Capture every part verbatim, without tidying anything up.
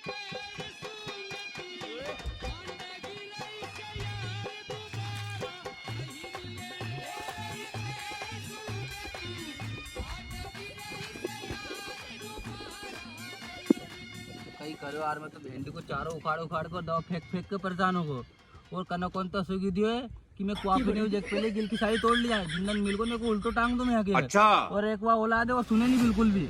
कई करो यार, मैं तो भेंडी को चारो उखाड़ उखाड़ कर दवा फेंक फेंक के परेशान हो गो। और कना कौन तो सुगी दियो है कि मैं कुआ पे नहीं हूँ, जग पहले गिल की सारी तोड़ लिया है। जिंदन मिल को ने को उल्टो टांग दो मैं आके। अच्छा। और एक बार औलाद है, वो सुने नहीं बिल्कुल भी।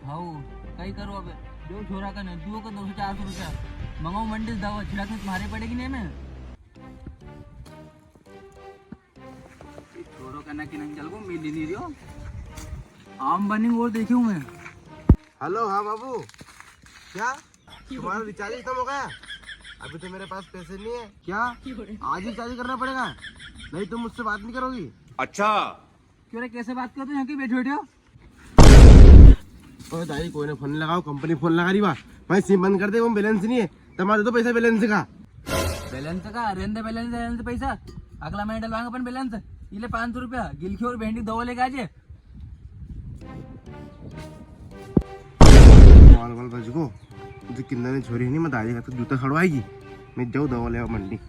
हाउ, कई करो अब। जो छोरा का नहीं, दुओ का दो सौ चार सौ रुपया। मंगाओ मंडी से दवा, छिड़कनी तुम्हारे पड़ेगी नहीं मैं। ये छोरो का ना कि नहीं चल को मिल ही नहीं रियो। आम बनी और देखी हूँ मैं। हेलो, हाँ बाबू, क्या तुम्हारा रिचार्ज खत्म हो गया? अभी तो मेरे पास पैसे नहीं है। क्या? आज ही रिचार्ज करना पड़ेगा, नहीं तो मुझसे बात नहीं करोगी। अच्छा। क्यों रे, कैसे बात करते हो यहाँ के बैठे बैठे हो? ओए दाई, कोई ने फोन लगाओ, कंपनी फोन लगा रही बा। भाई सिम बंद कर दे, वो बैलेंस नहीं है। तुम्हारे तो पैसा बैलेंस का। बैलेंस का? रहने दे बैलेंस, रहने दे पैसा। अगला महीने डलवाएंगे अपन बैलेंस। ये ले पाँच सौ रुपया, गिलखी और भेंडी दवा लेके आ जे। माल वाल बच गो। जो किन्ना ने छोरी है नहीं, मैं दाई का तो जूता खड़वाएगी। मैं जाऊँ दवा लेवा मंडी।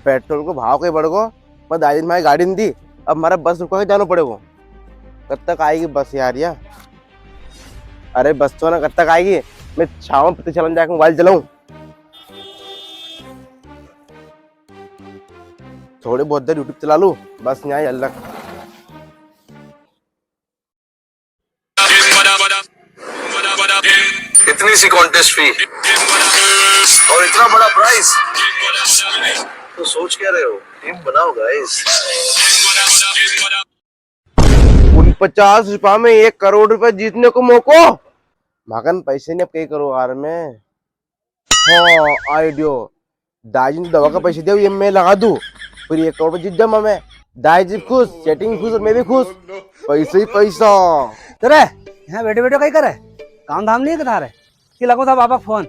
पेट्रोल को भाव कई बढ़ गो, पर दादी ने मारी गाड़ी नी दी, अब मारे बस रुका के जानो पड़ेगो। कद तक आएगी बस यार या? अरे बस तो ना कद तक आएगी, मैं छावा पत्ती चलन जाके मोबाइल चलाऊं। थोड़ी बहुत देर YouTube चला लूं, बस नी आई अलग। इतनी सी कॉन्टेस्ट फी और इतना बड़ा प्राइज, तो सोच क्या रहे हो? टीम बनाओ गाइस। उनपचास रुपया में एक करोड़ रुपया जीतने को मौको। मगन पैसे ने कई करो यार मैं। हाँ, आइडियो। दाजी ने दवा का पैसे दिया, ये मैं लगा दूं। फिर एक करोड़ पे जीत जाऊंगा मैं। दाजी खुश, सेटिंग खुश और मैं भी खुश। पैसे ही पैसा। तो रे, यहाँ बैठे बैठे कई करे? काम धाम नहीं है थारे? कि लगो था बाबा फोन।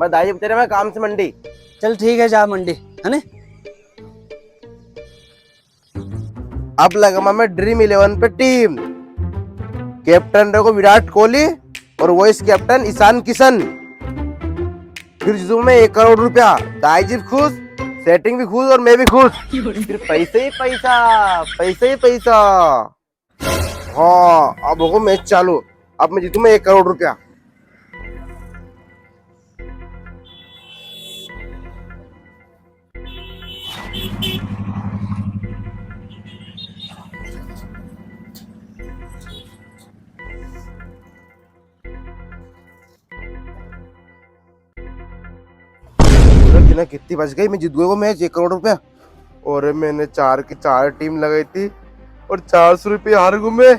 मैं दाजी तेरे में काम से मंडी। चल ठीक है, जा मंडी, है ने? अब लगामा मैं ड्रीम इलेवन पे टीम। कैप्टन रहो विराट कोहली और वाइस कैप्टन ईशान किशन। फिर जीतूं मैं एक करोड़ रुपया। दाई जी भी खुश, सेटिंग भी खुश और मैं भी खुश। फिर पैसे ही पैसा, पैसे ही पैसा। हाँ, अब होगो मैच चालू। अब मैं जीतूं मैं एक करोड़ रुपया। पूरा कितना, कितनी बच गई, मैं जीत गयो मैच, एक करोड़ रुपया। और मैंने चार की चार टीम लगाई थी और चार सौ रुपये हार गयो मैं।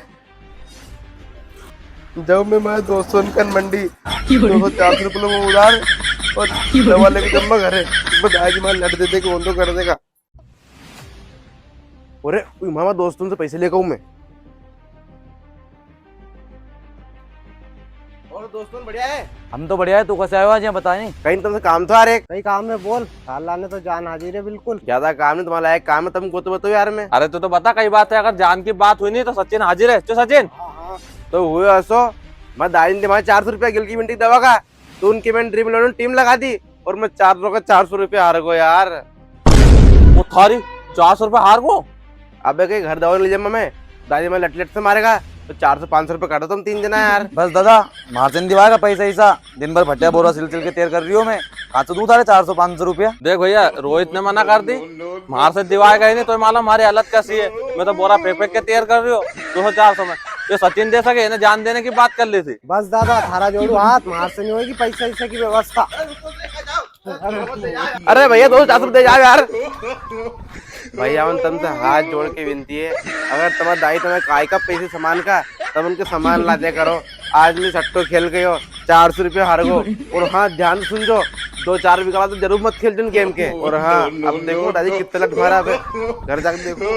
जब मैं, मैं दोस्तों कन मंडी, दो सौ चार सौ रुपये में उधार और दवा लेके जब मैं घरे, बस आज मैं लट दे दे के बंदो कर देगा। अरे, कोई मामा दोस्तों से पैसे लेकर हूँ मैं। और दोस्तों, बढ़िया है? हम तो बढ़िया है, तू कैसे आयो आज यहाँ, बता नहीं। कहीं तुमसे काम था रे? कई काम है, बोल। साला ने तो जान हाजिर है बिल्कुल। ज्यादा काम नहीं, तुम्हारा एक काम है, तुम को तो बताओ यार मैं। अरे तू तो बता, कई बात है, अगर जान की बात हुई नहीं तो सचिन हाजिर है। क्यों सचिन? हाँ, हाँ। तो हुए असो, मैं दाई ने तुम्हारे चार सौ रुपया गिल की मिनटी दवा का, तो उनके मैंने ड्रीम इलेवन टीम लगा दी और मैं चार सौ का चार सौ रुपया हार गो यार। वो थारी चार सौ रुपया हार गो? अबे कहीं घर दवा ले जाऊंगा मैं, दादी मैं लट लट से मारेगा तो चार सौ पाँच सौ रुपया काटो तुम तीन जना यार। बस दादा, मार से नी दिवाएगा पैसा ऐसा, दिन भर भट्टिया बोरा सिल सिल के तैयार कर रही हूँ मैं, कहाँ से दूँ थारे चार सौ पाँच सौ रुपया? देख भैया, रोहित ने मना कर दी, मार से दिवाएगा ही नहीं, तो मालूम हमारी हालत कैसी है, मैं तो बोरा फेंक फेंक के तैयार कर रही हूँ दो सौ चार सौ में, ये सचिन दे सके, इन्हें जान देने की बात कर ली थी। बस दादा, थारा जोड़ू हाथ, मार से नहीं होगी पैसा ऐसा की व्यवस्था। अरे भैया, दो सौ चार सौ रुपये दे जाओ यार। भैया, उन तुमसे हाथ जोड़ के विनती है, अगर तुम्हारा दाई तुम्हें काय का पैसे सामान का, तब उनके सामान ला दिया करो। आज मैं सट्टो खेल गयो, चार सौ रुपये हार गो। और हाँ, ध्यान से सुन जो, दो चार बीघा तो जरूर मत खेल जो गेम के। और हाँ, अब देखो दादी कितना लट मारा अबे, घर जाके देखो।